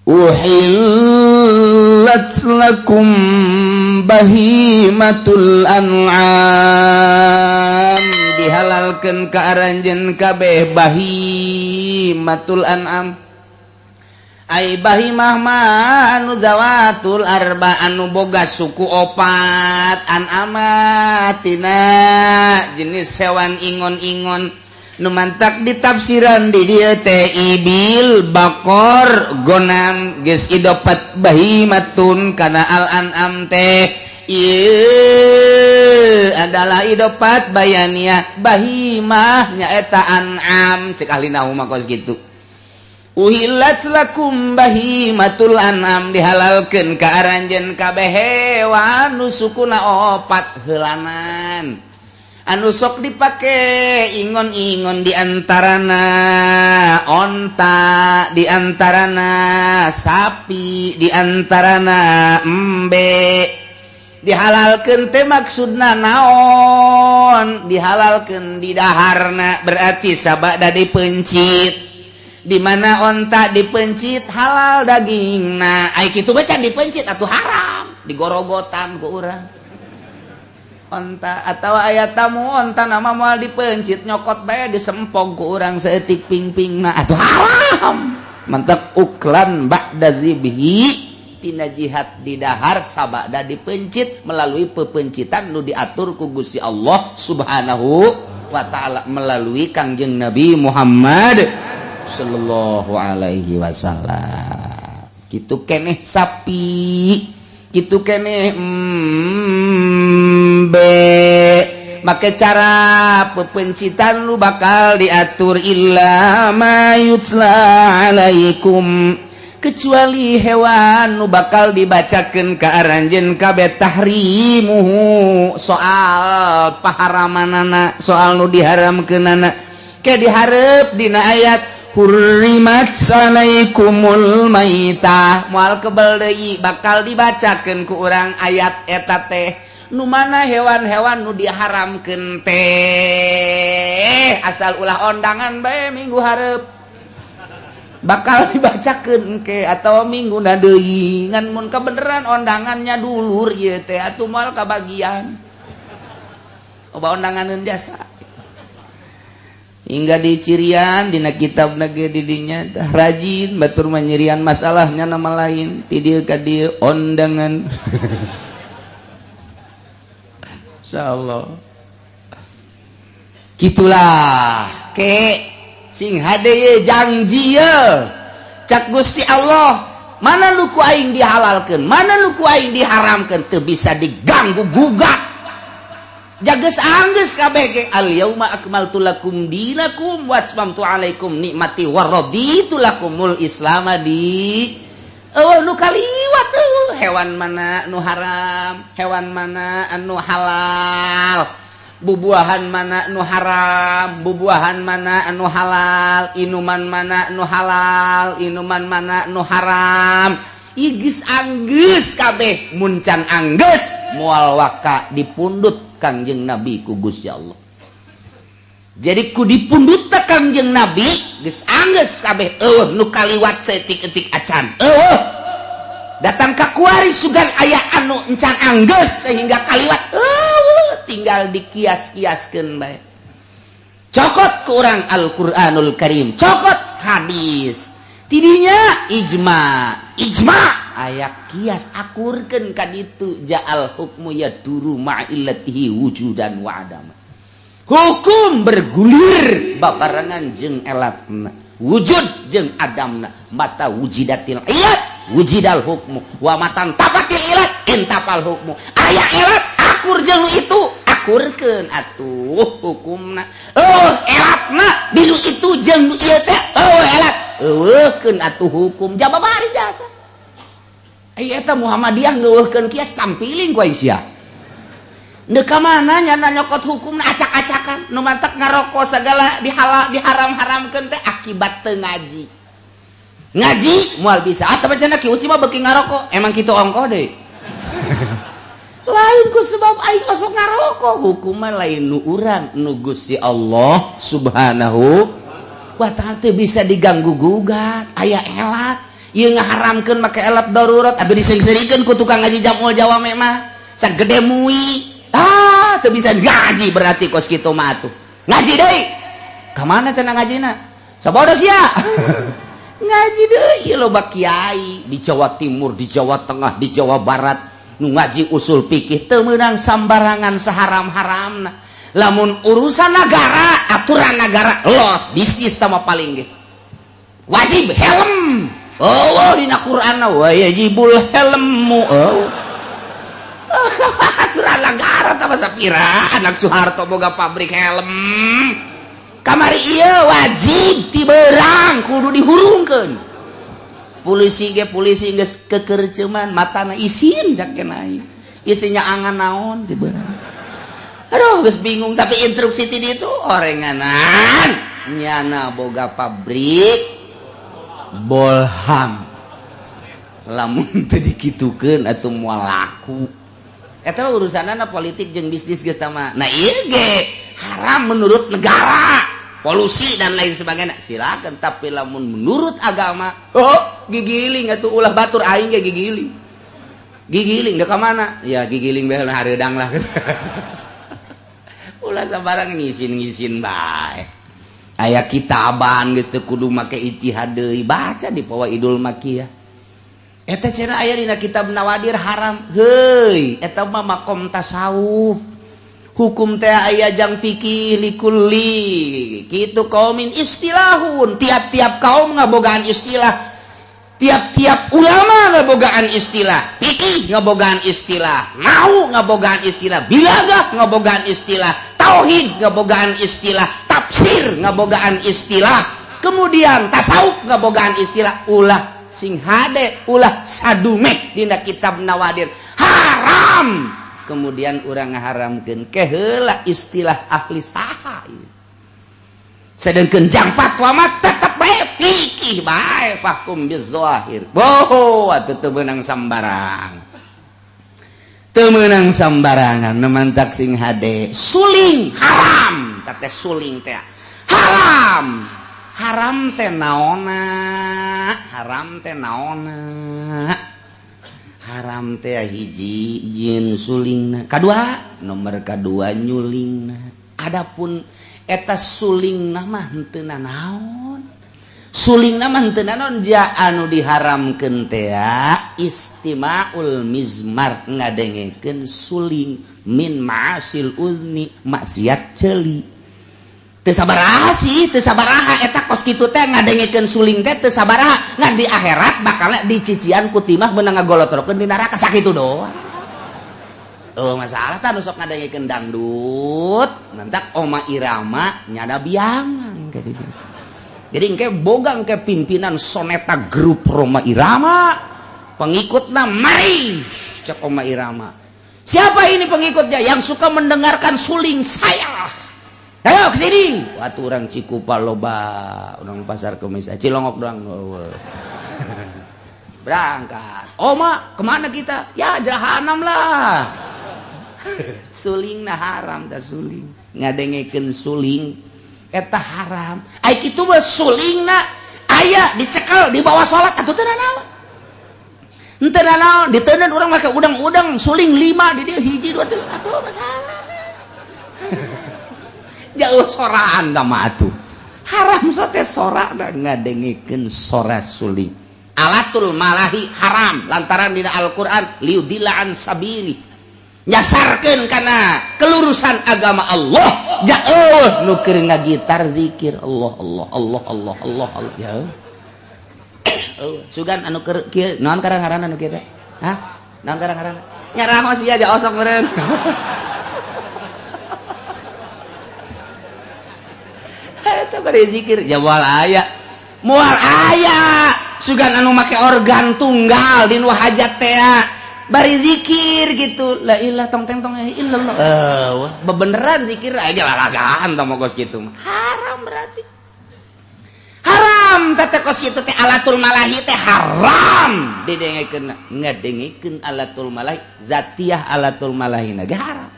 Uhillat lakum bahimatul an'am, dihalalkeun ka aranjeun kabeh bahimatul an'am. Ai bahimah mah anu zawatul arba, anu boga suku opat. An'ama tina jenis hewan ingon-ingon, nu mantak ditafsiran di dieu teh ibil, baqar, ghonam, geus idopat bahimatun kana al an'am teh. Ieu adalah idopat bayaniah bahimah, nyaeta an'am, cek ahli nahwu mah kos kitu. Uhillat lakum bahimatul an'am, dihalalkeun ka aranjeun kabeh hewan nu sukuna opat heulanan, anu sok dipake ingon-ingon, diantarana onta, diantarana sapi, diantarana embe. Dihalalkeun teh maksudna naon? Dihalalkeun di daharna, berarti sabada dipencit. Di mana onta dipencit halal daging. Nah, ai kitu baca dipencit atau haram, digorogotan ku urang onta. Atau aya tamu onta nama moal dipencit, nyokot bae, disempong ku urang saeutik ping-ping. Nah, atuh haram. Mantak uklan ba'da dzibhi, tina jihad didahar sabada dipencit melalui pepencitan nu diatur ku Gusti Allah Subhanahu wa Ta'ala melalui Kangjeng Nabi Muhammad sallallahu alaihi wasallam. Kitu keneh sapi, kitu keneh embe, make cara pepencitan lu bakal diatur. Illa ma yutsla alaikum, kecuali hewan nu bakal dibacakan ke aranjeun kabeh tahrimuhu, soal paharamanana, soal nu diharamkeunana. Ke dihareup dina ayat hurrimat alaikumul maitah, moal kebel deui bakal dibacakeun ku urang ayat eta teh, nu mana hewan-hewan nu diharamkeun teh. Asal ulah ondangan bae, minggu hareup bakal dibacakeun ke atau minggu deui. Ngan mun kebeneran ondangannya dulur ieu teh, atuh moal kabagian. Loba ondanganeun jasa hingga di cirian dina kitab nage didinya tah rajin batur manyirian masalahnya nama lain ti dieu ka dieu ondangan. Insyaallah gitulah. Ke sing hade ye janji ye, cak Gusti Allah, mana nu ku aing dihalalkeun, mana nu ku aing diharamkeun, teu bisa diganggu gugat. Jages anggeus kabeh ge. Al yauma akmaltu lakum dinakum wa atmamtu alaikum nikmati wa raditu lakumul islam di. Eueuh nu kaliwat eueuh hewan mana nu haram, hewan mana anu halal, bubuahan mana nu haram, bubuahan mana anu halal, inuman mana nu halal, inuman mana nu haram. Igis anggeus kabeh. Mun can anggeus moal waka dipundut Kangjeng Nabi ku Gusti Allah. Jadi ku dipundut Kangjeng Nabi geus anggeus kabeh, eueuh nu kaliwat saeutik-eutik acan. Eueuh datang ka kuari sugan aya anu encan anggeus sehingga kaliwat, eueuh. Tinggal dikias-kiaskeun bae. Cokot ku urang Al-Qur'anul Karim, cokot hadis, tidinya ijma. Ijma aya kias, akurkeun ka ditu. Ja'al hukmu yaduru ma'illatihi wujudan wa adama, hukum bergulir babarengan jeung elatna, wujud jeung adamna. Mata wujidatil ilat wujidal hukmu wa matan tapatil ilat intapal hukmu. Aya elat, akur jeung itu, akurkeun atuh hukumna. Oh, elatna di nu itu jeung nu ieu teh, oh, elat, eueuhkeun atuh hukum. Jababari jasa. Ai eta Muhammadiyah ngeueuhkeun kias, tampiling ku aing sia. Ndeu ka mana nyana nyokot hukumna acak-acakan. Nu mantak ngaroko segala dihalal diharam-haramkeun teh akibat teu ngaji. Ngaji moal bisa. Atau cenah Ki Uci mah beuki ngaroko, emang kitu ongkoh deui. Lain ku sebab aing osok ngaroko, hukumna lain nu urang, nu Gusti Allah Subhanahu wa Ta'ala, teu bisa diganggu gugat. Aya elat. Ieu ngaharamkeun make alat darurat atuh diseungseurikeun ku tukang ngaji jamul jawame mah. Sagede mui. Ah, teu bisa ngaji berarti kos kitu mah atuh. Ngaji deui. Ka mana cenah ngajina? Sabodo sia. Ngaji deui loba kiai di Jawa Timur, di Jawa Tengah, di Jawa Barat nu ngaji usul fikih teu meunang sambarangan saharam-haramna. Lamun urusan negara, aturan negara los, bisnis tama paling ge. Wajib helm. Oh, dina Quran wa yajibul helmu. Oh. Aturan negara tama sapira anak Soeharto boga pabrik helm. Kamari ieu wajib ti beurang kudu dihurungkeun. Polisi ge polisi geus kekerceman matana isin cak aing. Isinya angan naon ti beurang. Aduh geus bingung tapi instruksi ti ditu orenganan nyana boga pabrik bolham. Lamun teu dikitukeun atuh moal laku. Eta urusanana politik jeung bisnis geus tama. Nah ieu ge haram menurut negara, polusi dan lain sebagainya silakan, tapi lamun menurut agama oh gigiling atuh ulah batur aing ge gigiling. Gigiling deuk ka mana? Ya gigiling bae hareudang lah. Ulah sabarang ngisin-ngisin bae. Aya kitaban geus teu kudu make ijtihad deui, baca di Fawaidul Makiyah. Eta cenah aya dina kitab Nawadir haram. Heuy, eta mah makom tasawuf. Hukum teh aya jang fikih likulli kitu kaumin istilahun, tiap-tiap kaum ngabogaan istilah, tiap-tiap ulama ngabogaan istilah, fikih ngabogaan istilah, mau ngabogaan istilah, bilagah ngabogaan istilah, tauhid ngabogaan istilah, tafsir ngabogaan istilah, kemudian tasawuf ngabogaan istilah. Ulah sing hade, ulah sadumek dina kitab Nawadir haram. Kemudian urang ngaharamkeun keheula istilah ahli saha ieu. Sedengkeun jang fatwa mah tetep bae fikih bae fahkum bizahir. Boho atuh teu meunang sambarang. Teu meunang sambarangan nemantak sing hade. Suling haram, teh suling teh haram. Haram teh naonna? Haram teh naonna? Haram teh hiji jin sulingna, kadua nomor kadua nyulingna. Adapun eta sulingna mah henteu nanaon, sulingna mah henteu nanaon. Ja anu diharamkeun teh istimaul mizmar, ngadengekeun suling, min ma'asil uzni, maksiat ceuli. Teu sabaraha sih, teu sabaraha eta kos kitu teh ngadengekeun suling teh teu sabaraha, ngan di akhirat bakal dicician ku timah meunang ngagolotrokeun di neraka sakitu doang. Oh masalah tah nu sok ngadengekeun dangdut, mantak Oma Irama nyada biangan kayak gitu. Jadi engke boga engke pimpinan Soneta grup Roma Irama, pengikutna mari cek Oma Irama. Siapa ini pengikutnya yang suka mendengarkan suling saya? Ayo ke sini. Waktu orang Cikupa loba, orang Pasar Kemis, Cilongok doang. Berangkat. Oma, kemana kita? Ya jahanam lah. Suling nah haram ta suling. Ngadengekeun suling eta haram. Ai kitu mah sulingna aya dicekel di bawah salat atuh teu nanaon. Henteu nanaon, diteundeun urang make udang-udang suling 5 di dieu hiji 2 3 atuh masalah. Jauh soraan mah atuh. Haram sote sora ngadengekeun sora suling. Alatul malahi haram lantaran dina Al-Qur'an liudilla an sabili. Nyasarkeun kana kelurusan agama Allah. Jauh nu keur ngagitar zikir Allah Allah Allah Allah Allah Allah. Jauh. Oh, sugan anu keur kieu naon karang-ngaranna nu kieu teh? Hah? Naon karang-ngaranna? Nyaramos ieu aja osok meureun. Eta bari zikir ja moal aya. Moal aya sugan anu make organ tunggal di nu hajat teh bari zikir gitu la ilah tong teng tong illallah. Bebeneran zikir aja lalagaan tong kos kitu mah. Haram berarti. Haram teh kos kitu teh alatul malahi teh haram didengekeun ngadengekeun alatul malahi zatiah alatul malahi na ge haram.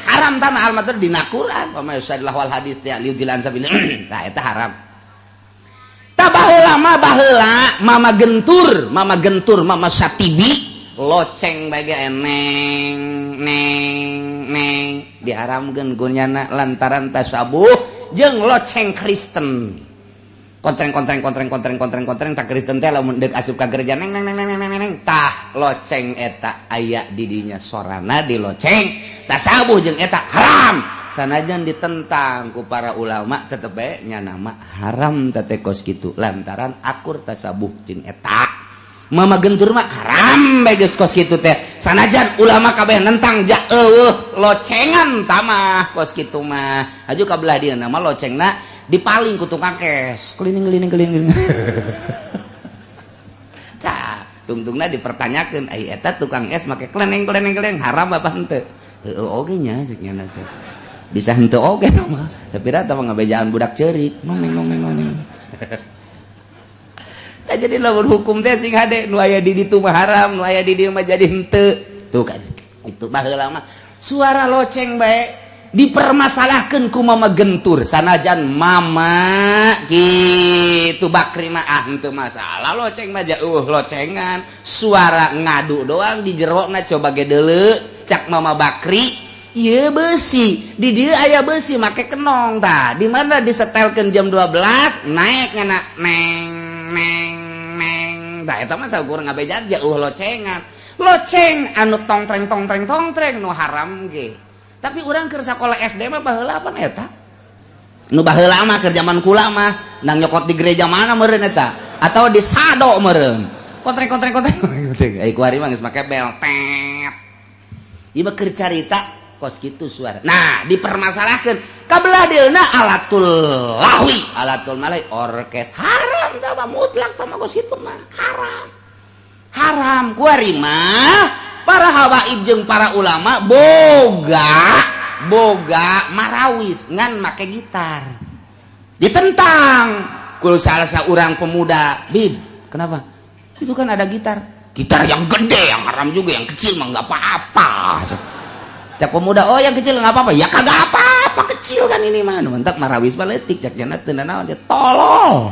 Haram tanah almatur dina Quran wa ma yusadillahu wal hadis teh liudilan sabil. Tah eta haram. Tah, baheula mah, baheula mama gentur, mama gentur, mama satibi, loceng bae neng neng neng diharamkeun ku nyana lantaran tasabuh jeung loceng Kristen. Kontreng kontreng kontreng kontreng kontreng kontreng. Tak, Kristen teh lamun deuk asup ka gereja, neng neng neng neng neng neng. Tah, loceng eta aya di dinya, sorana di loceng, tasabuh jeung eta haram. Sanajan ditentang ku para ulama, tetep bae nya nama haram teh kos kitu, lantaran akur tasabuh jeung eta. Mama gentur mah haram bae geus kos kitu teh, sanajan ulama kabeh nentang. Ja eueuh locengan tamah kos kitu mah. Aju ka belah dieu nama locengna dipaling ku tukang es keliling keliling keliling. Tah, tungtungna dipertanyakeun, ai eta tukang es make kleneng kleneng kleneng haram apa henteu? Heueuh oge nya, cek nya teh bisa henteu oge mah. Sapira tah ngabejaan budak ceurik, nong neng nong neng nong neng. Tah, jadi lamun hukum teh sing hade, nu aya di ditu mah haram, nu aya di dieu mah jadi henteu. Tuh kan itu baheula mah suara loceng bae dipermasalahkan ku mama gentur. Sanajan mama gitu Bakri mah, ah, henteu masalah loceng mah, jauh locengan suara ngadu doang di jerona. Coba ge deuleu, cak mama Bakri. Iya, besi di dia aya besi make kenong. Tah, di mana disetelkeun jam 12 naik ngana neng neng neng. Tah, eta mah saukur ngabejaan jauh locengan. Loceng anu tong treng tong treng tong treng nu haram ge. Tapi urang keur sakola SD mah baheula apa eta nu baheula mah, keur zaman kula mah nang nyokot di gereja mana meureun eta atau di sado meureun, kontreng kontreng kontreng. Ai kuari mah geus make bel tet. Ieu mah keur carita kos kitu suara. Nah, dipermasalahkan kabelah dieuna alatul lahwi, alatul malai, orkes haram tah mah, mutlak tah mah kos kitu mah haram. Haram kuari mah para habaib jeung para ulama boga boga marawis ngan make gitar, ditentang ku salah seorang pemuda. "Bib, kenapa? Itu kan ada gitar, gitar yang gede yang haram juga, yang kecil mah nggak apa-apa," cak pemuda. "Oh, yang kecil nggak apa-apa?" "Ya kagak apa-apa, kecil kan ini mah." Mantap marawis mah leutik, cak jana teu naon. Dia tolol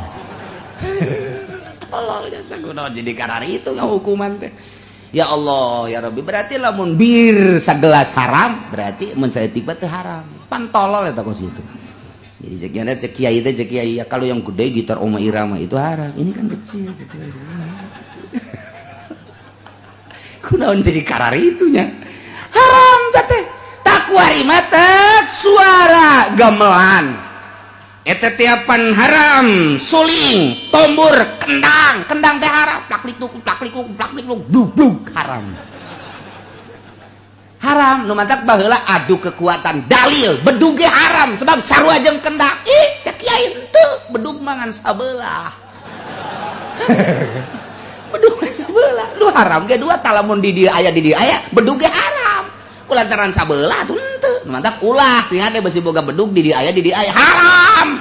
tolol jasa kunaon jadi karar itu hukuman teh. Ya Allah ya Rabbi, berarti lamun bir sagelas haram, berarti mun saeutik teu haram. Pan tolol eta kos kitu. Jadi cek jana, cek kiai teh, cek kiai, ya kalau yang gede gitar Oma Irama itu haram, ini kan kecil, cek kiai. Kunaon jadi karar itunya haram teh? Takuari mata suara gamelan eta tiapan haram, suling, tombur, kendang. Kendang teh haram, plak lik plak lik plak lik blug blug, haram haram. Nu mantak baheula adu kekuatan dalil, bedug ge haram sebab sarua jeung kendang. Ih, cek kiai henteu, bedug mangan sabelah, bedug mah sabelah. Lu haram ge dua talamun di dieu aya, di dieu aya, bedug ge haram kulantaran sabelah tuh henteu. Nu mantak ulah sing teh besi boga bedug, di dieu aya, di dieu aya, haram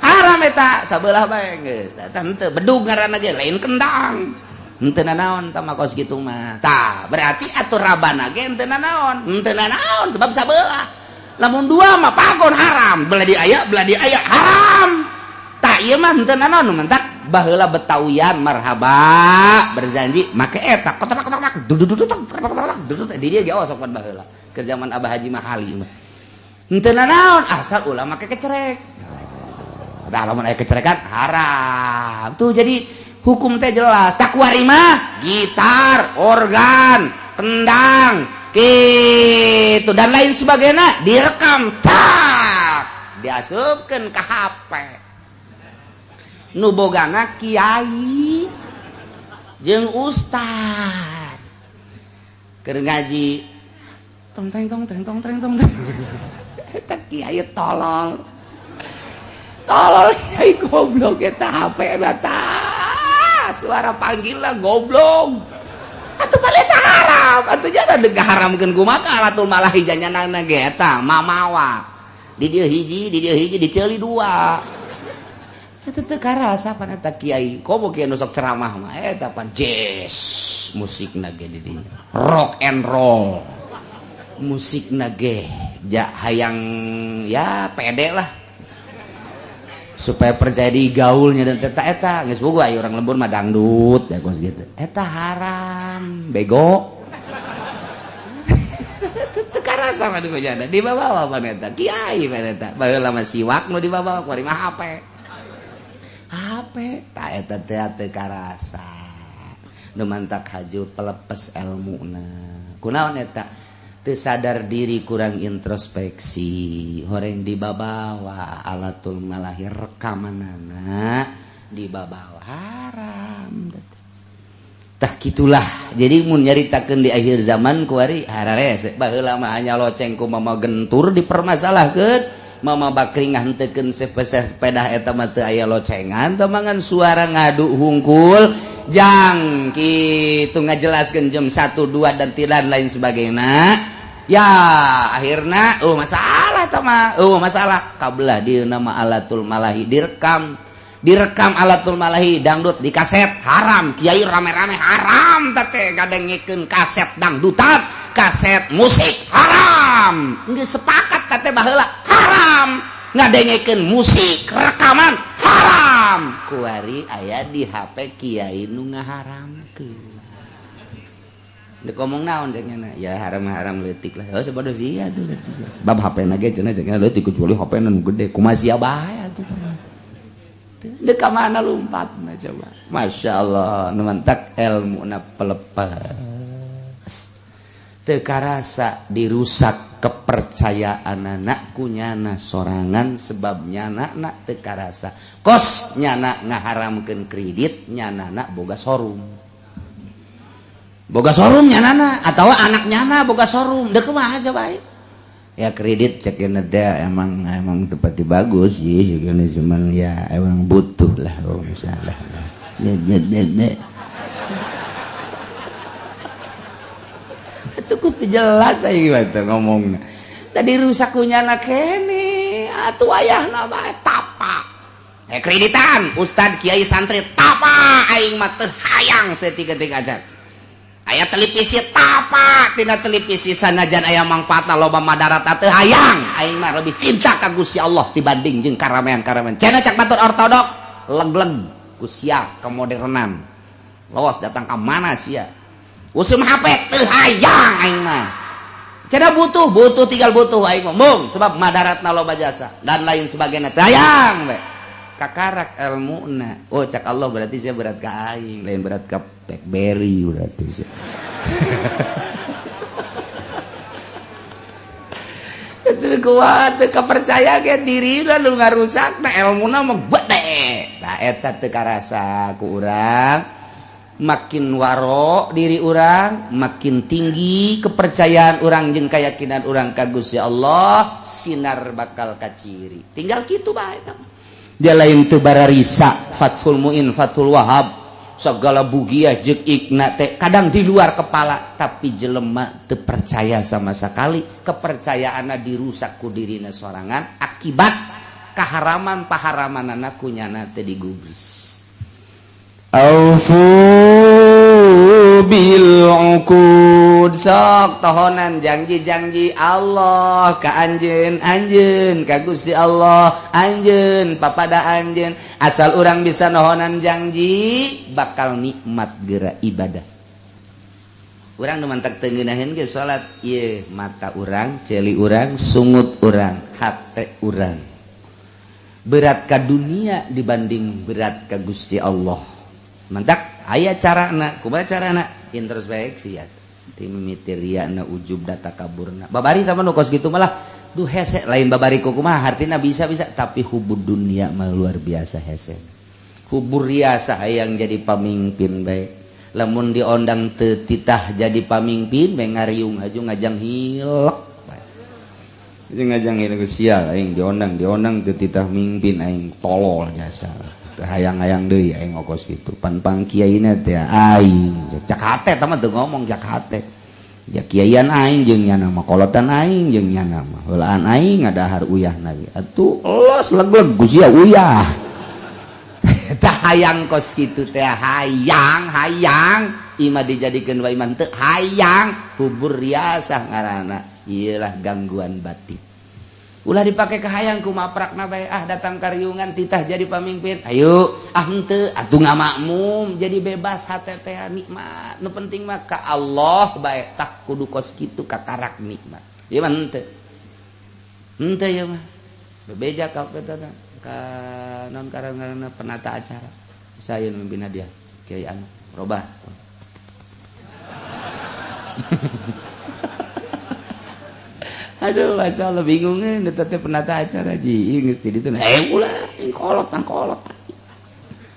haram eta sabelah bae geus. Eta henteu, bedug ngaranna ge, lain kendang. Henteu nanaon tah mah kos kitu mah. Tah, berarti atuh rabana ge henteu nanaon, henteu nanaon sebab sabelah. Lamun dua mah pagon haram, belah di aya, belah di aya haram. Tah, ieu mah henteu nanaon. Mantak baheula Betawian marhaba berzanji make eta kotak kotak kotak duduk duduk duduk di dia ge osok pan baheula keur zaman Abah Haji Mahali mah henteu nanaon asal ulah make kecerek. Tah, lamun aya kecerekan haram tuh. Jadi hukum teh jelas. Takuari mah gitar, organ, kendang gitu dan lain sebagainya direkam, tak diasupkeun ke HP, nu bogana kiai jeung ustad keur ngaji, tong teng tong teng tong teng tong. Eta kiai tolol tolol, kiai goblok. Eta HP eta suara panggilan goblok atuh, balik haram atuh. Jangan deg haramkeun kumaha alatul malahi janyanana ge eta mamawa di dieu hiji, di dieu hiji, diceuli dua. Eta teu karasa pan eta kiai. Komo kiai nu sok ceramah mah eta pan jazz musikna ge di dinya, rock and roll musikna ge. Ja hayang ya pede lah. Supaya percaya di gaulnya dan eta eta geus boga aya urang lembur mah dangdut ya kos gitu. Eta haram, bego. Teu karasa mah di dibawa pan eta kiai pan eta. Baheula mah siwak nu dibawa kuari mah HP. HP ta eta teh teu karasa. Nu mantak haju pelepes elmuna. Kunaon eta? Teu sadar diri, kurang introspeksi, horeng dibabawa alatul malahi rekamanana dibabawa haram. Tah gitulah. Jadi mun nyaritakeun di akhir zaman kuari hararese. Baheula mah hanya loceng ku mama gentur dipermasalahkeun. Mama Bakri ngantekeun sepeda eta mah teu aya locengan, temangan suara ngadu hungkul jang kitu ngajelaskeun jam 1 2 dan tidak lain sebagainya. Ya akhirna oh masalah tah mah, oh masalah kabelah di nama alatul malahi direkam, direkam alatul malahi dangdut di kaset haram, kiai rame-rame haram teh ngadengekeun kaset dangdutan, kaset musik haram. Geus sepakat teh baheula haram ngadengekeun musik rekaman haram. Kuari aya di HP kiai nu ngaharamkeun. Dek ngomong naon cek nya, ya haram-haram leutik lah. Oh sabodo sia tuh leutik. Sebab HP na ge cenah cek leutik kecuali HP nu gede. Kumaha sia bae atuh. Dek ka mana lompatna coba. Masya Allah, nu mantak elmuna pelepas. Teu karasa dirusak kepercayaan anak ku nyana sorangan sebab nyana nak teu karasa. Kos nyana ngaharamkeun kredit, nyana nak boga showroom. Boga showroom nyana atau anak nyana boga showroom. Dek kumaha coba? Ya kredit cek teh emang emang tepati bagus sih, cuman ya emang butuh lah, oh misalnya. Ne ne ne ne. Itu ku jelas aing mah teh ngomongna. Tadi rusak ku nyana kene, atuh ayahna bae tapa. Kreditan, ustad kiai santri tapa aing mah teu hayang saeutik-eutik aja. Aya televisi tapa tina televisi sanajan aya mangfaatna loba madarat teu hayang aing mah lebih cinta ka Gusti Allah dibanding jeung karamean-karamean. Cenah cak batur ortodok leg-leg ku sia kemodernan. Los datang ka mana sia? Usum HP teu hayang aing mah. Cenah butuh, butuh tinggal butuh aing mah. Mung sebab madaratna loba jasa dan lain sebagainya teu hayang we. Kakarak elmuna. Oh cak Allah berarti saya berat ka aing, lain berat ka BlackBerry berarti sih. Itu kuat, teu kapercaya ge dirina nu ngarusak na elmuna mah gede. Tah eta teu karasa ku urang. Makin waro diri urang, makin tinggi kepercayaan urang jeung keyakinan urang ka Gusti Allah, sinar bakal kaciri. Tinggal kitu bae eta. Dia lain teu bararisa Fathul Muin, Fathul Wahab, segala bugiah jeung ikna teh kadang di luar kepala, tapi jelema teu percaya sama sekali, kepercayaanna dirusak ku dirina sorangan akibat kaharaman paharamanana ku nyana teh digubris. Aufu bil uqud, sok tohonan janji-janji Allah ka anjeun, anjeun ka Gusti Allah, anjeun papada anjeun. Asal urang bisa nohonan janji bakal nikmat geura ibadah. Urang nu mantak teu ngeunaheun ge salat ieu mata urang, ceuli urang, sungut urang, hate urang. Berat ka dunia dibanding berat ka Gusti Allah. Mantak aya carana, kumaha carana? Introspeksi ya. Ti mimiti riana ujub data kaburna. Babari tah nu kos kitu malah duh hese lain babari ku kumaha hartina bisa-bisa tapi hubud dunia mah luar biasa hese. Hubur riasa hayang jadi pamimpin bae. Lamun diondang teu titah jadi pamimpin bae ngariung haju ngajang hilek bae. Jeung ngajang hilek sial aing diondang diondang teu titah mimpin aing tolol jasa. Hayang-hayang deui aing ngokos kitu. Pan-pang kiaina teh aing. Cak hate tah mah teu ngomong cak hate. Ya kiaian aing jeung nyana mah kolotan aing jeung nyana mah. Heulaan aing ngadahar uyahna ge. Atuh los leg-leg ku sia uyah. Tah hayang kos kitu teh hayang hayang imah dijadikeun wae iman teu hayang hubur riasah ngaranna. Ieulah gangguan batin. Ulah dipake kahayang ku maprakna bae, ah datang kariungan titah jadi pamimpin. Ayo, ah henteu atuh ngamakmum jadi bebas hate teh nikmat. Nu penting mah ka Allah bae, tah kudu kos kitu kakarak nikmat. Ieu mah henteu. Henteu ieu mah. Bebeja ka eta ka non karang-karangna penata acara. Saya mimpin hadiah Kiai anu robah. Aduh, masya Allah bingungnya, teh penata acara ji, geus di ditu. Eh ulah, kolot nang kolot.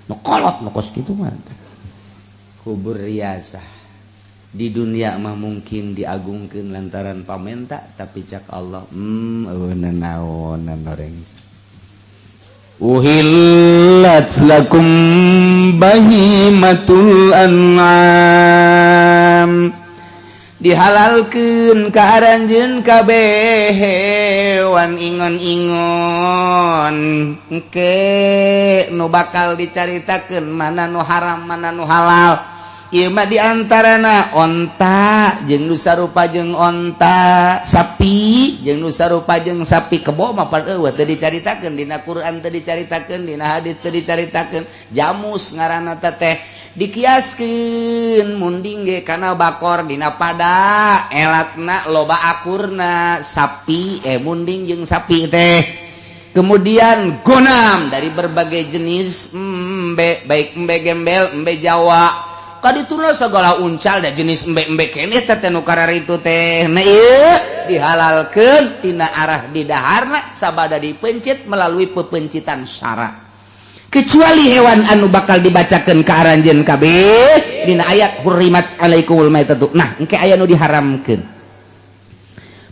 Nu kolot nu kos kitu mah. Kubur riasah. Di dunia mah mungkin diagungkeun lantaran pamenta, tapi cak Allah, eueuh naonan oreng. Uhillat lakum bahimatul an'am. Dihalalkeun ka aranjeun kabeh hewan ingon-ingon engke nu bakal dicaritakeun mana nu haram mana nu halal. Ieu mah di antarana onta jeung nu sarupa jeung onta, sapi jeung nu sarupa jeung sapi, kebo mah pan eueuh teu dicaritakeun dina Quran, teu dicaritakeun dina hadis, teu dicaritakeun. Jamus ngaranna teh dikiaskeun munding ge kana bakor dina pada elatna loba akurna sapi, munding jeung sapi teh. Kemudian gonam dari berbagai jenis embe, baik embe gembel, embe Jawa, kadituna segala uncal da jenis embe-embe keneh teh nu kararitu teh. Nah ieu dihalalkeun tina arah didaharna sabada dipencit melalui pepencitan syara. Kecuali hewan anu bakal dibacakeun ka aranjeun kabeh dina ayat hurrimat alaikumul maitatu. Nah, engke aya nu diharamkeun.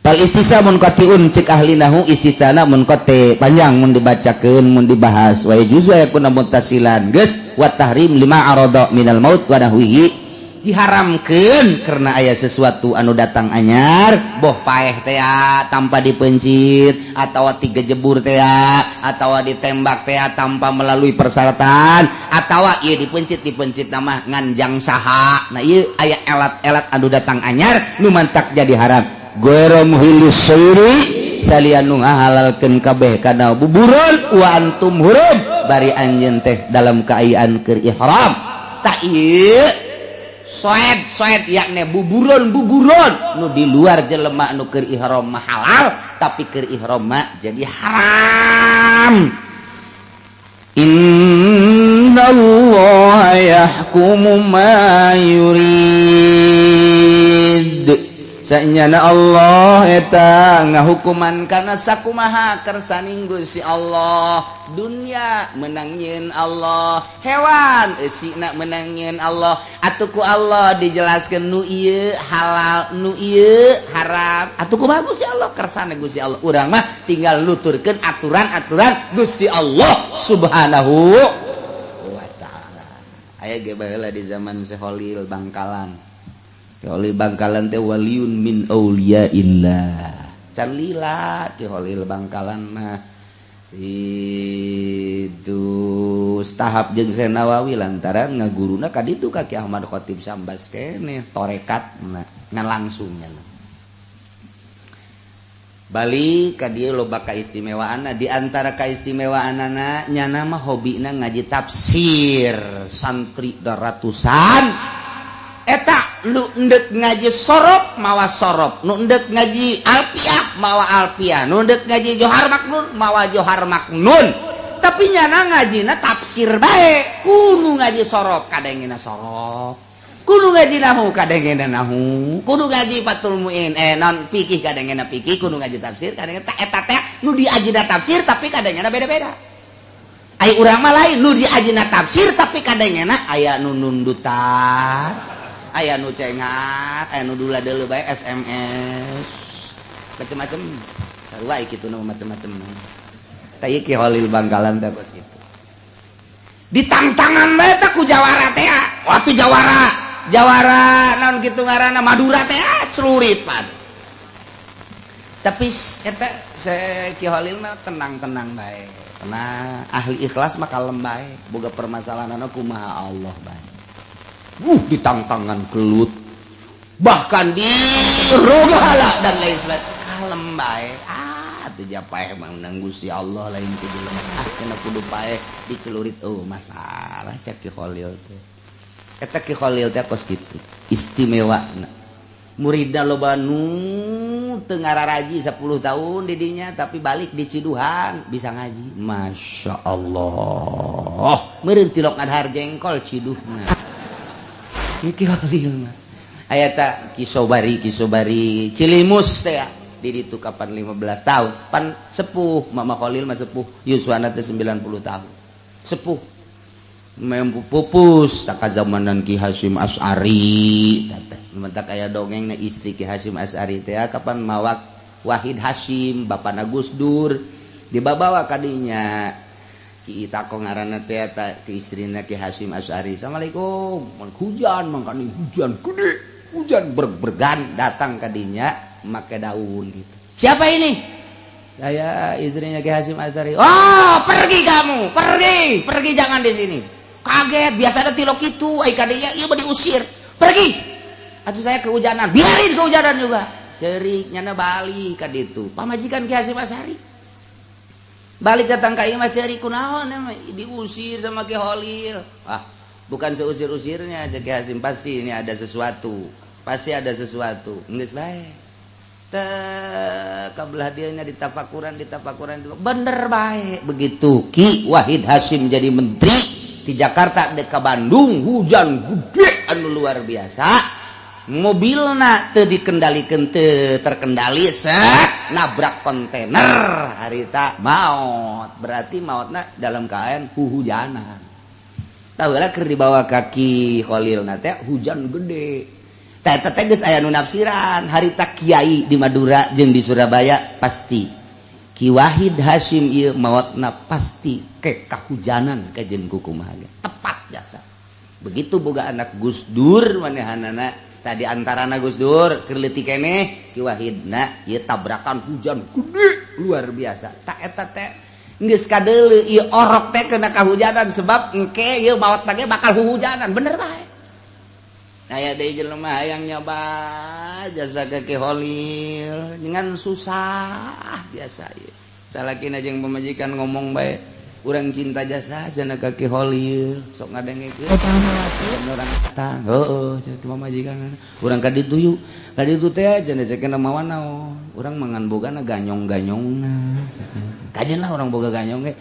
Fal istisa munqatiun cek ahli nahu, istisana munqati panjang mun dibacakeun mun dibahas. Wa yajuzu yakuna muttasilan geus wa tahrim lima arada minal maut wa nahwihi. Diharamkeun karena aya sesuatu anu datang anyar, boh paeh teh tanpa dipencit atawa tiga jebur teh atawa ditembak teh tanpa melalui persyaratan atawa ieu dipencit nama nganjang saha. Nah ieu aya elat-elat anu datang anyar nu mantak jadi haram. Ghairu muhillis sayri salian nu ngahalalkeun kabeh kana buburon wa antum hurum bari anjeun teh dalam kaayaan keur ihram. Tak ieu soed soed yakni buburon buburon nu di luar jelema nu keur ihram mah halal, tapi keur ihram mah jadi haram. Innallaha yahkumu ma yurid. Sanyana Allah eta ngahukuman kana sakumaha kersaning Gusti Allah. Dunia menang nyeun Allah, hewan eusina menang nyeun Allah. Atuh ku Allah dijelaskeun nu ieu halal, nu ieu haram. Atuh kumaha Gusti Allah kersane Gusti Allah. Urang mah tinggal nuturkeun aturan-aturan Gusti Allah Subhanahu wa taala. Aya ge baheula di zaman Syekh Khalil Bangkalan. Kholil Bangkalan teh waliun min auliyaillah. Can lila Ki Kholil Bangkalan mah itu tahap jeung Syekh Nawawi lantaran ngaguruna ka ditu ka Ki Ahmad Khatib Sambas keneh torekatna ngan langsungnya. Balik ka dieu loba kaistimewaanna, di antara kaistimewaanana nyana mah hobina ngaji tafsir santri ratusan. Eta nu endek ngaji sorop mawa sorop, nu endek ngaji alpiah mawa alpiah, nu endek ngaji johar maknun mawa johar maknun. Tapi nyana ngajina tafsir bae, kudu ngaji sorop kadengena sorop, kudu ngaji nahu kadengena nahu, kudu ngaji Fathul Muin non fikih kadengena fikih, kudu ngaji tafsir kadengena eta teh nu diajina tafsir tapi kadengena beda-beda. Ai urang mah lain, nu diajina tafsir tapi kadengena aya nu nundutan, aya nu cengat, aya nu dula deuleu bae SMS macem-macem. Sarua kitu nu macem-macem. Tah ieu Ki Kholil Bangkalan teh kos kitu. Ditangtangan bae teh ku jawara teh. Waktu jawara, jawara naon kitu ngaranna Madura teh celurit pan. Tapi eta Ki Kholil mah tenang-tenang bae. Tenang, ahli ikhlas mah kalem bae, boga permasalahanna kumaha Allah bae. Ditangtangan gelut, bahkan dirogahala dan lain sebagainya, kalem bae. Atuh ja paeh mah menang Gusti Allah, lain ku jelema. Ah, cenah kudu paeh dicelurit, oh masalah, cek Ki Kholil teh. Eta Ki Kholil teh kos kitu istimewa. Muridna loba nu teu ngararaji 10 tahun didinya, tapi balik di Ciduhan bisa ngaji. Masya Allah, meureun tilok ngadahar jengkol ciduhna. Ki Kholil mah aya ta Ki Sobari, Ki Sobari Cilimus teh di ditu kapan 15 tahun pan sepuh. Mama Kholil mah sepuh, yuswana teh 90 tahun, sepuh mempu pupus tak zamanan Ki Hasyim Asy'ari teh. Mentak aya dongeng na istri Ki Hasyim Asy'ari teh kapan mawak Wahid Hasyim, bapana Gus Dur, dibawa kadinya. Ki Itako ngaranna teh eta ki istrina Ki Hasyim Asy'ari. "Assalamualaikum." Hujan mangkani, hujan gede, hujan berbergan datang kadinya make daun gitu. "Siapa ini?" "Saya istrinya Ki Hasyim Asy'ari." "Oh, pergi kamu, pergi, pergi, jangan di sini." Kaget, biasa ada tilok itu, ai kadinya ieu mah diusir. "Pergi." "Atuh saya kehujanan." "Biarin kehujanan juga." Cerik nyana balik ka ditu. Pamajikan Ki Hasyim Asy'ari. Balik datang ka imah cerik, "Kunaon diusir sama Ki Holil?" "Ah, bukan seusir-usirnya," cek Ki Hasyim, "pasti ini ada sesuatu. Pasti ada sesuatu." Geus bae. Kabelah dia ditafakuran, ditafakuran, bener baik. Begitu Ki Wahid Hasyim jadi menteri di Jakarta dek ke Bandung, hujan gede anu luar biasa, mobilna teu dikendalikan, teu terkendali, set nabrak kontainer, harita maut. Berarti mautna dalam keadaan huhujanan. Tahu lah keur dibawa ka Ki Kholil teh hujan gede. Teh teh geus aya nu nafsiran harita kiai di Madura jeung di Surabaya, pasti Ki Wahid Hasyim ieu maotna pasti ke kahujanan kajen kukumaha. Tepat jasa. Begitu boga anak Gus Dur, manehanana tadi antarana Gus Dur keur leutik keneh Ki Wahidna ieu tabrakan hujan gede luar biasa. Tak eta teh geus kadeuleu ieu orok teh kena kahujanan, sebab engke ieu maot ge bakal huhujanan. Bener bae. Aya deui jelema hayang nyoba jasa ke Ki Holil dengan susah biasa ieu. Salakina jeung pamajikan ngomong bae, "Urang cinta jasa cenah ka Ki Holil, sok ngadengekeun." Urang datang, "Heueuh," cek pamajikan, "urang ka ditu yuk, ka ditu teh cenah." Cek mawa naon? "Urang mangan bogana ganyong-ganyongna." Kajen lah urang boga ganyong ge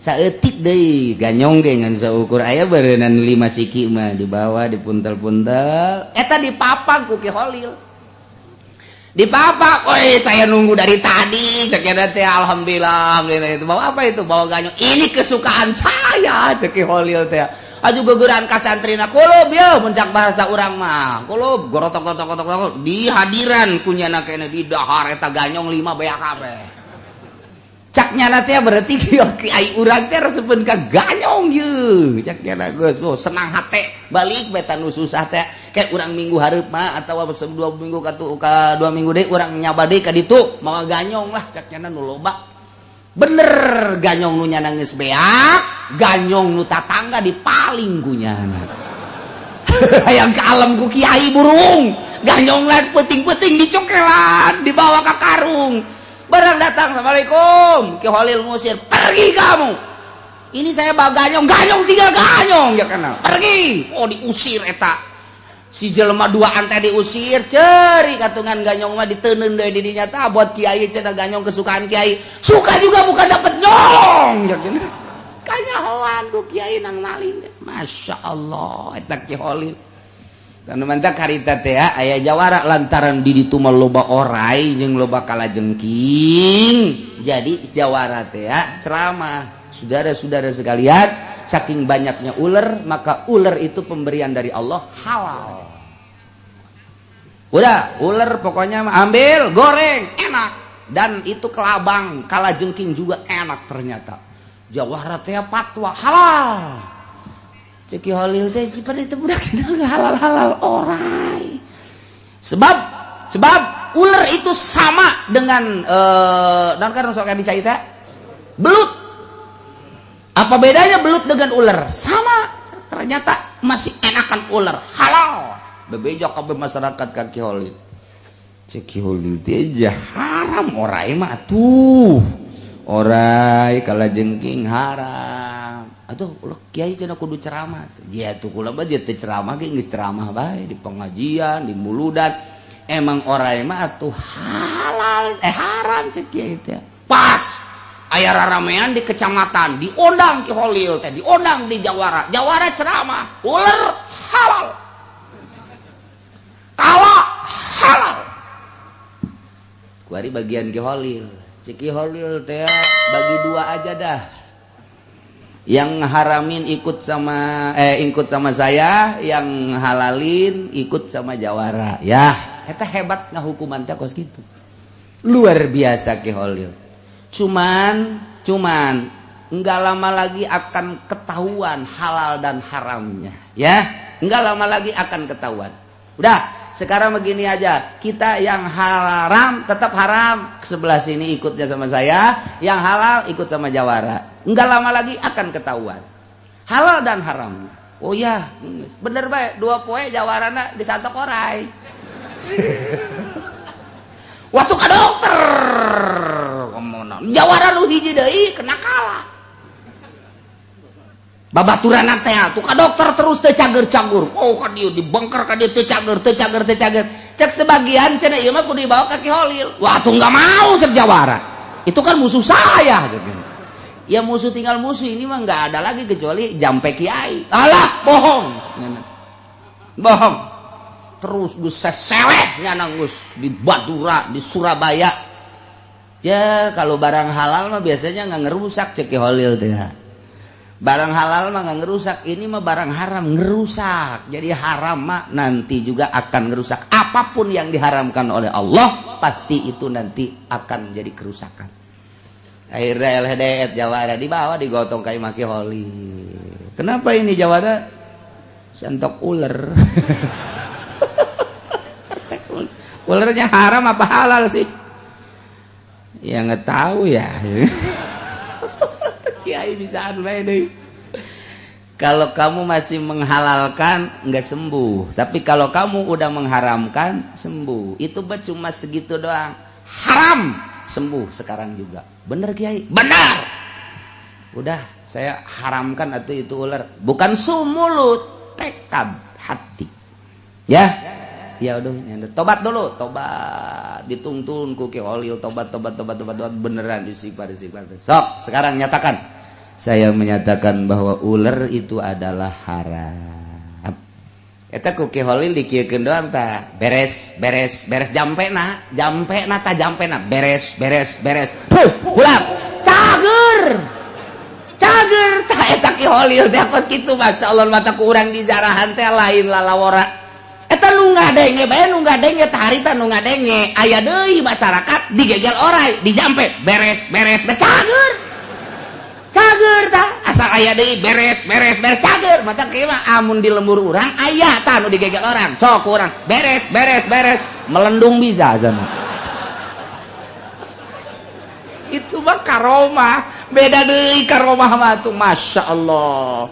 saeutik deui, ganyong ge ngan saukur aya beureunan 5 siki mah, dibawa dipuntel-puntel eta dipapag ku Ki Holil, dipapak. "Oi, saya nunggu dari tadi," cek teh. "Alhamdulillah, alhamdulillah." "Itu bawa apa itu?" "Bawa ganyong, ini kesukaan saya," cek Ki Holil teh. Aju gegeran ka santrina, "Kulub ya," muncak bahasa urang mah kulub, gorotok gotok gotok gotok di hadiran kunyana kene di dahar eta ganyong lima beak kabeh. Cak nyana teh berarti kiai urang teh resepeun ka ganyong ye. Cak nyana geus, oh, senang hate balik beta nu susah teh. Kayak urang minggu hareup mah atawa 2 minggu ka, ka 2 minggu deui urang nyaba deui ka ditu mawa ganyong lah, cak nyana nu loba. Bener, ganyong nu nyana geus beak, ganyong nu tatangga dipaling ku nyana. Hayang ka alam ku kiai burung ganyong lah, peuting-peuting dicokelan, dibawa ke karung. Barang datang, "Assalamualaikum," Ki Holil ngusir, "Pergi kamu, ini saya bawa ganyong, ganyong tinggal ganyong ya kenal, pergi." Oh, diusir eta si jelema dua ante diusir, ceri katungan ganyong mah diteundeun deui di dinya tah, buat kiai cenah, ganyong kesukaan kiai. Suka juga bukan dapet nyolong ya kanyahoan ku kiai nang maling. Masya Allah, eta Ki Holil. Karena mantak harita teh aya jawara lantaran di ditu mah loba orai jeung loba kalajengking. Jadi jawara teh ceramah, "Saudara-saudara sekalian, saking banyaknya ular, maka ular itu pemberian dari Allah, halal. Udah, ular pokoknya ambil, goreng, enak. Dan itu kelabang, kalajengking juga enak ternyata." Jawara teh fatwa halal. Cek Ki Holil teh sifat itu budak sedang halal-halal orai. Sebab sebab ular itu sama dengan dan kan sok bisa itu belut. Apa bedanya belut dengan ular? Sama. Ternyata masih enakan ular, halal. Bebeja kabeh masyarakat ka Ki Holil. Cek Ki Holil teh jahat. Haram orai mah atuh. Orai kalajengking haram. Atuh ulah kiai cenah kudu ceramah. Ya tuh kula mah dia teu ceramah ge geus ceramah bae di pengajian, di muludan. Emang orai mah atuh halal eh haram cek kiai teh. Pas aya raramean di kecamatan, diundang Ki Holil teh, diundang di Jawara. Jawara ceramah, ular halal. Kala halal. Kuari bagian Ki Holil. Cek Ki Holil teh bagi dua aja dah. Yang haramin ikut sama saya, yang halalin ikut sama Jawara. Ya, eta hebat ngahukuman teh kos gitu. Luar biasa Ki Holil. Cuman cuman nggak lama lagi akan ketahuan halal dan haramnya, ya. Nggak lama lagi akan ketahuan. Udah, sekarang begini aja. Kita yang haram tetap haram, sebelah sini ikutnya sama saya, yang halal ikut sama Jawara. Nggak lama lagi akan ketahuan halal dan haramnya. Oh ya, bener baik. 2 poe Jawarana disantok orai. Waktu ke dokter, Jawara lu hiji deui kena kalah. Babaturan teh tuh ka dokter terus teh cager-cagur. Oh, ka dieu dibongkar, ka dieu teu cager, teu cager, teu cager. Cek sebagian cenah ieu mah kudu dibawa ka Ki Holil. Wah, tuh enggak mau cek Jawara. Itu kan musuh saya gitu. Ya musuh tinggal musuh, ini mah nggak ada lagi kecuali jampe kiai. Alah, bohong. Bohong. Terus geus seseleh nyana geus di Madura, di Surabaya. Ya, kalau barang halal mah biasanya nggak ngerusak cek Ki Holil teh. Barang halal mah nggak ngerusak, ini mah barang haram ngerusak. Jadi haram mah nanti juga akan ngerusak. Apapun yang diharamkan oleh Allah pasti itu nanti akan menjadi kerusakan. Akhirnya LHDF Jawara dibawa, digotong kayak Ki Holil. Kenapa ini Jawara? Sentok ular. Ularnya haram apa halal sih? Ya nggak tahu ya. Kiai bisa deh. Kalau kamu masih menghalalkan nggak sembuh, tapi kalau kamu udah mengharamkan sembuh. Itu cuma segitu doang. Haram sembuh sekarang juga. Bener, Kiai? Benar. Udah, saya haramkan atau itu ular. Bukan sumulut, tekad hati. Ya, ya udah, tobat dulu, tobat dituntun ku Ki Holil, tobat, tobat, tobat, tobat, tobat, beneran istighfar, istighfar. Sok sekarang nyatakan, saya menyatakan bahwa ular itu adalah haram. Eta ku Ki Holil dikieukeun doang tah, beres, beres, beres, jampena, jampena ta, jampena, beres, beres, beres, puh, pulang, cager, cager tah. Eta Ki Holil teh kos kitu, Masya Allah. Mata ku urang di jarahan teh lain lalawora. Eta nu ngadenge bae, nu ngadenge tah harita, nu ngadenge aya deui masyarakat digegel orai, dijampe, beres, beres, beres, cager, cager tah. Asal aya deui, beres, beres, beres, cager. Mata kieu mah amun di lembur urang aya tah nu digegel orang, sok urang beres, beres, beres, melendung bisa sana. Itu mah karomah beda deui, karomah mah tuh Masya Allah.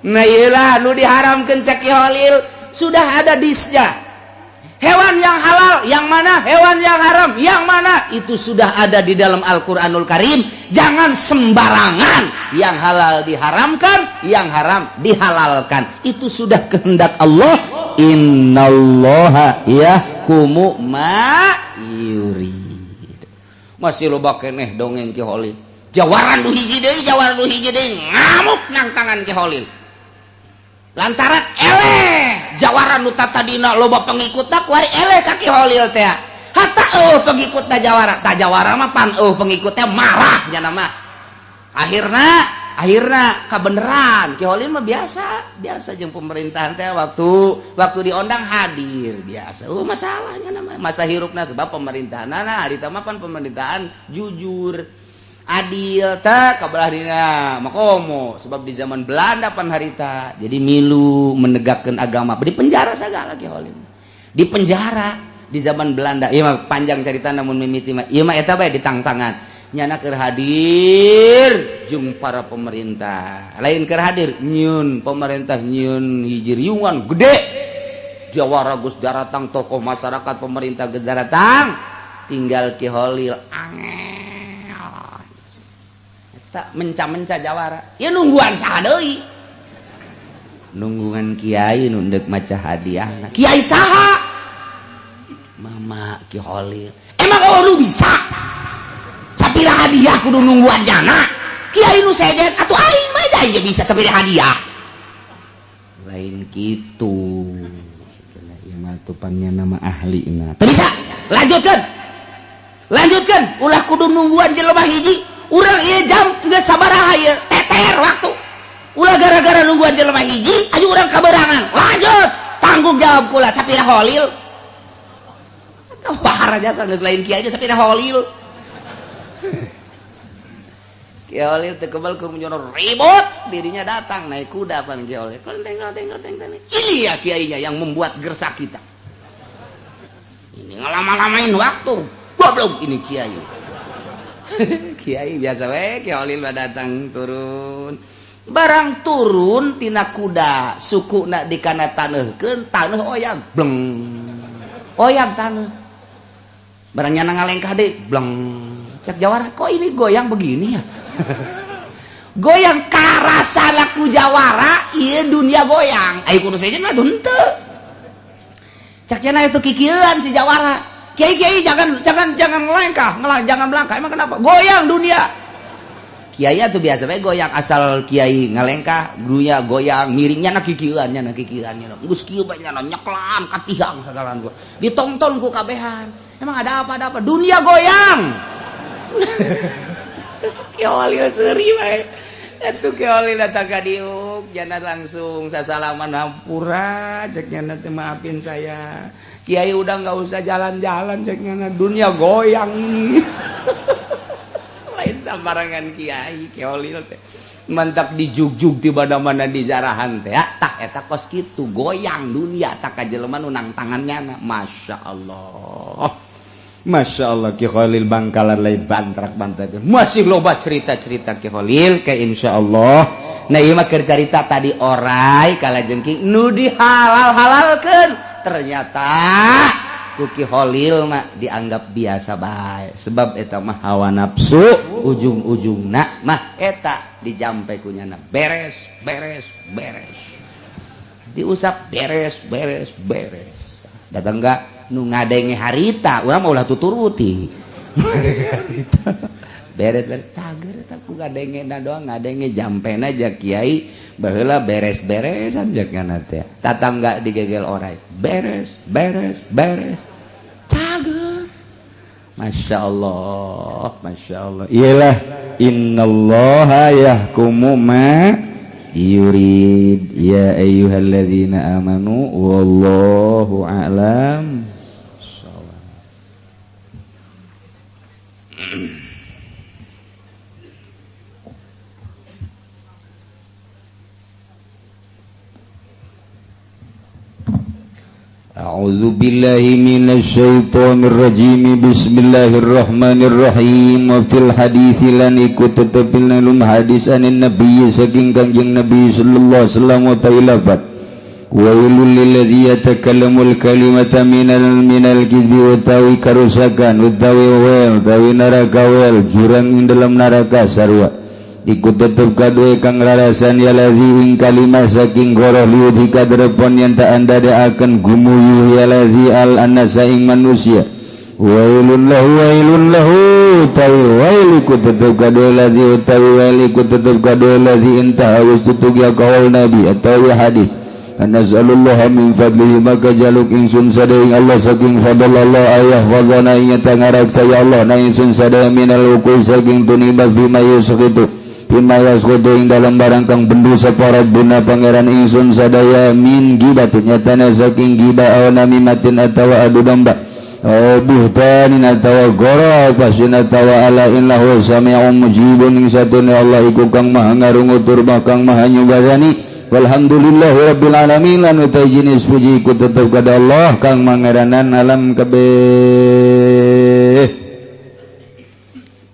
Nah, iyalah nu diharamkeun cek Holil sudah ada disnya. Hewan yang halal yang mana, hewan yang haram yang mana, itu sudah ada di dalam Al-Quranul Karim. Jangan sembarangan yang halal diharamkan, yang haram dihalalkan. Itu sudah kehendak Allah. Innallaha yahkumu ma yurid. Masih loba keneh dongeng Ki Holil. Jawaran du hiji deui, jawaran du hiji deui ngamuk nangtangan Ki Holil lantaran eleh jawara nu tadina loba pengikutna, kuari eleh ka Ki Holil teh, hatta eueuh pengikutna jawara. Tah, jawara mah pan eueuh pengikutnya, marah nya mah. Akhirna akhirna kabeneran Ki Holil mah biasa biasa jeung pemerintahan teh, waktu waktu diondang hadir biasa. Oh, masalahnya nama masa hirupna, sebab pemerintahan nah harita mah pan pemerintahan jujur adil tak kabelah dina makomo, sebab di zaman Belanda pan harita jadi milu menegakkan agama di penjara segala. Ki Holil di penjara di zaman Belanda. Ieu mah panjang cerita, namun mimiti mah ieu mah eta bae ditangtangan nyana keur hadir jeung para pemerintah, lain keur hadir nyieun pemerintah, nyieun hiji riungan gede. Jawara geus daratang, tokoh masyarakat, pemerintah geus daratang. Tinggal Ki Holil angel. Eta menca-menca jawara. Ya nungguan saha deui? Nungguan kiai nu deuk maca hadiah. Kiai saha? Mama Ki Holil. Emang oh lu bisa? Sapira hadiah kudu nungguan jana. Kiai nu sejen atuh aing mah aja bisa sapira hadiah. Lain kitu. Ieu mah tupangnya nama ahli na. Teu bisa. Lanjutkeun. Lanjutkeun, ulah kudu nungguan jelema hiji. Urang ieu jam geus sabaraha ieu? Teter waktu. Ulah gara-gara nungguan jelema hiji, ayo urang kaberangan. Lanjut. Tanggung jawab kula sapira Holil. Bahar aja geus lain kiai sapira Holil. Kiai Holil teu kebal ku ribut, dirinya datang naik kuda pan Kiai Holil. Kelenteng kelenteng kelenteng. Ini ya kiainya yang membuat gersak kita. Ini ngelama-lamain waktu. Goblok ini kiai. Kiai biasa we, Kiai Holil datang turun. Barang turun tina kuda, suku nak dikana taneuhkeun, taneuh oyag, bleng. Oyag taneuh. Barang nyana ngalengkah deui, bleng. Cek jawara, kok ini goyang begini ya? Goyang karasa laku jawara, ieu dunia goyang. Ayo kudu sejen mah henteu. Cek cenah itu kikieuan si jawara. Kiai-kiai jangan jangan jangan ngelengkah, ngelang jangan melangkah. Emang kenapa? Goyang dunia. Kiai tuh biasa bae goyang asal kiai ngalengkah, dunia goyang, miringnya na kikieuan nya na kikieuan nya. Geus kieu bae nya nyeklan ka tiang sagalan gua. Ditonton ku kabehan. Emang ada apa ada apa? Dunia goyang. Kiai Holil seuri bae. Atuh Kiai Holil datang ka diuk, jana langsung sasalaman hampura, cek nyana teh maafin saya. Kiai udah nggak usah jalan-jalan cek nyana, dunia goyang. Lain sambarangan kiai, Kiai Holil teh. Mantap dijugjug di mana-mana di jarahan teh. Tak eta kos kitu goyang dunia tak ka jelema nu nang tangannya. Masya Allah. Masya Allah Ki Khalil Bangkalan lain bantrak bantrak. Masih loba cerita-cerita Ki Khalil ke insya Allah. Nah ieu mah keur carita tadi orai kalajengking nu dihalal-halalkeun. Ternyata ku Ki Khalil mah dianggap biasa bae. Sebab eta mah hawa nafsu ujung-ujungna mah eta dijampe ku nyana beres beres beres. Diusap beres beres beres. Datang enggak nu ngadenge harita urang mah ulah tuturuti. Beres-beres cager eta ku ngadenge na doang ngadenge jampena aja kiai baheula beres-beresan jak ngana teh. Tatangga digegel orai beres beres beres cager. Masya Allah, Masya Allah. Iyalah innallaha yahkumu ma yurid ya ayyuhalladzina amanu wallahu a'lam. A'udzu billahi minasyaitonir rajim. Bismillahirrahmanirrahim. Wa fil hadits lan iku tetepil nalum hadis anin nabi saking Kangjeng Nabi sallallahu alaihi wasallam wa ta'ala. Wailul lilladzi yatakallamul kalimata minal kizbi utawi karusakan utawi wel utawi neraka wel jurang ing dalam neraka sarua. Iku tetep kadue kang rarasan ya ladzi ing kalimah saking goroh liudhika derepon yen ta andadaaken gumuyuh ya ladzi al annasa ing manusia. Wailun lahu utawi wailiku tetep kadue ladzi utawi wailiku tetep kadue ladzi intaha wis tutug ya kaul nabi atawi hadis. Nas'alullah min fadlihi maka jaluk ingsun sadaya ing Allah saking fadl Allah ayah fadlana ing tangarak saya Allah na ingsun sadaya minal ukul saking tunibak bima yusqitu bima yasqutu ing dalam barang kang bendu sapa Rabbuna pangeran ingsun sadaya min gibatin nyatana saking giba aw namimatin atawa adu domba aw buhtanin atawa goro pasin atawa ala innahu sami'un mujibun ing satune Allah iku kang maha ngarungu tur kang maha nyubarani. Walhamdulillahi rabbil alamin lan utai jenis puji ku tetep kada Allah kang mangeranan alam kabeh.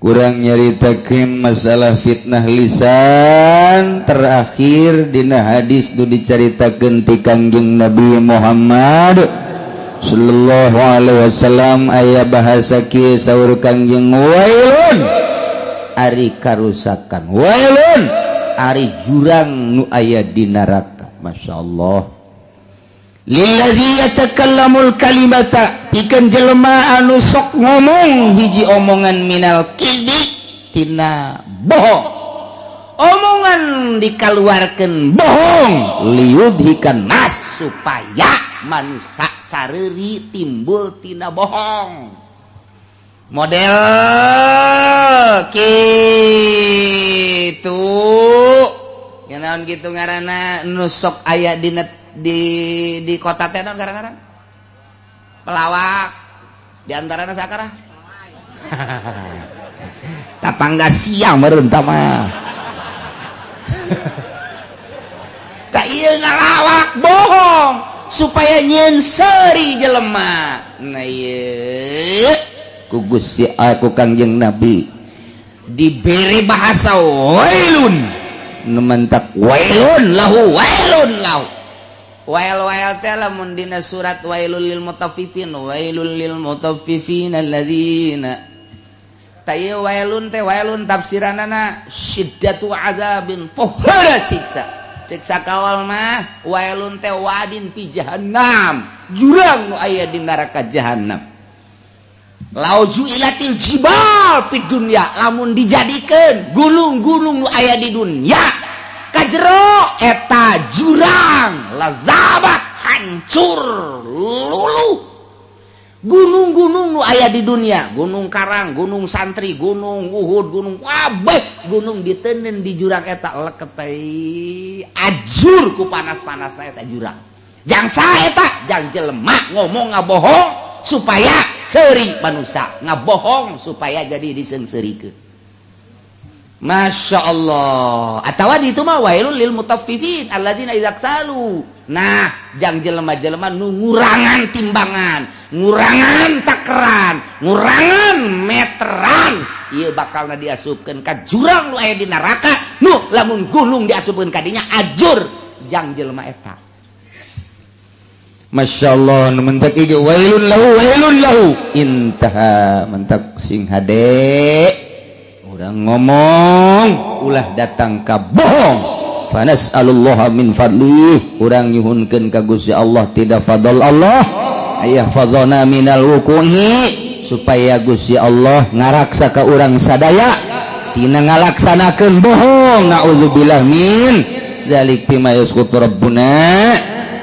Kurang nyaritakeun masalah fitnah lisan terakhir dina hadis nu dicaritakeun ti Kangjeng Nabi Muhammad sallallahu alaihi wasallam aya bahasa kieu saur Kangjeng, wailun ari karusakan, wailun ari jurang nu aya di neraka. Masya Allah. Lilladzi yatakallamul kalimata, pikeun jelema anu sok ngomong hiji omongan, minal kidzi, tina bohong, omongan dikaluarkeun bohong, liyudhikan nas, supaya manusia sareuri timbul tina bohong model gitu ya. Naon gitu ngaranna nu sok aya di net, di kota teh? Naon ngaranna? Pelawak di antarana sakara tatangga siang meureun tah mah. Tak ieu ngalawak bohong supaya nyieun seuri jelema. Nah, ieu ku Gusti, aku Kangjeng Nabi diberi bahasa wailun. Nu mantak wailun lahu, wailun lahu, wail wail teh lamun dina surat wailul lil mutaffifin, wailul lil mutaffifin alladzina. Ta ieu wailun teh, wailun tafsiranana syiddatu azabin, pohara siksa. Siksa kawal mah wailun teh wadin fi jahannam, jurang nu aya di neraka jahannam. Lau ju'ilatil jibal fid dunya, lamun dijadikeun gunung-gunung nu aya di dunya kajero eta jurang, lazabat, hancur luluh gunung-gunung nu aya di dunia, Gunung Karang, Gunung Santri, Gunung Uhud, gunung kabeh gunung ditenen di jurang eta, leket ajur ku panas-panas eta jurang. Jangsa eta jang jelema ngomong ngabohong supaya seuri manusia, ngabohong supaya jadi diseungseurikeun. Masya Allah. Atau di itu mah wailul lil mutaffifin alladzina idza iktalu. Nah, jang jelema-jelema nu ngurangan timbangan, ngurangan takeran, ngurangan meteran, ieu bakalna diasupkeun ka jurang nu aya di neraka, nu lamun gunung diasupkeun ka dinya ajur jang jelema eta. Masya Allah, nu mentak ieu wailun lahu, wailun lahu. Intaha. Mentak sing hade urang ngomong, ulah datang ka bohong. Fanas'alullaha min fadlih, urang nyuhunkeun ka Gusti Allah tidak fadl Allah, ayah fadlna minal wuqu'i, supaya Gusti Allah ngaraksa ka urang sadaya tina ngalaksanakeun bohong. Naudzubillah min dzalik. Bima yasqutu rabbuna,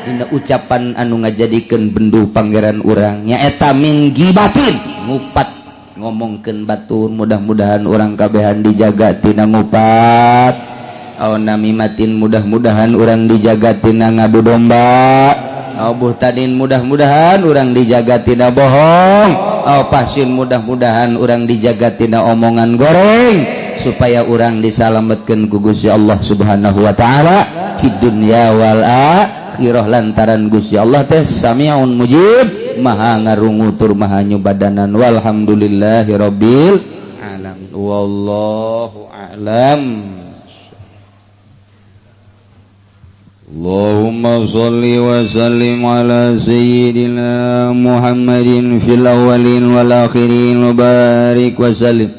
dina ucapan anu ngajadikeun bendu pangeran urang, nyaeta min gibatin, ngupat, ngomongkeun batur. Mudah-mudahan urang kabehan dijaga tina ngupat. Aw namimatin, mudah-mudahan urang dijaga tina ngadu domba. Aw buhtanin, mudah-mudahan urang dijaga tina bohong. Aw fahsyin, mudah-mudahan urang dijaga tina omongan goreng, supaya urang disalametkeun ku Gusti Allah Subhanahu wa taala di dunya wal akhirah, lantaran Gusti Allah teh sami'un mujib, maha ngarungu tur maha nyubadanan. Walhamdulillahirabbil alamin, wallahu a'lam. Allahumma salli wa sallim ala sayyidina Muhammadin fil awwalin wal akhirin wa barik wa sallim.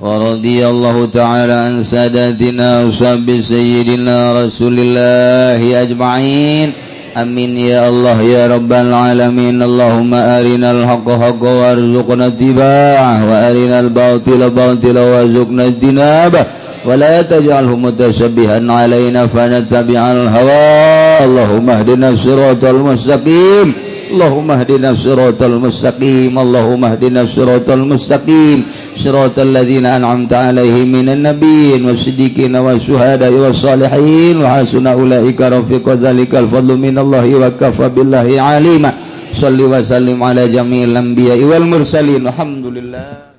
Wa radiyallahu ta'ala an sadatina ashabi sayyidina Rasulillahi ajma'in. Amin ya Allah ya rabbal alamin. Allahumma arinal haqqa haqqa warzuqna ittiba'ah, wa arinal batila batila warzuqna ijtinabah, wa la taj'alhu mutashabbihan alaina fanattabi'al hawa. Allahumma ihdina siratal mustaqim. Allahumma ihdina siratal mustaqim. Allahumma ihdina siratal mustaqim, siratal ladzina an'amta alaihim minan nabiyyin wasiddiqin wasyuhada'i wassalihin, wa hasuna ulaika rafiqa. Dzalikal fadlu minallahi wa kafa billahi alima. Salli wa sallim ala jami'il anbiya'i wal mursalin. Alhamdulillah.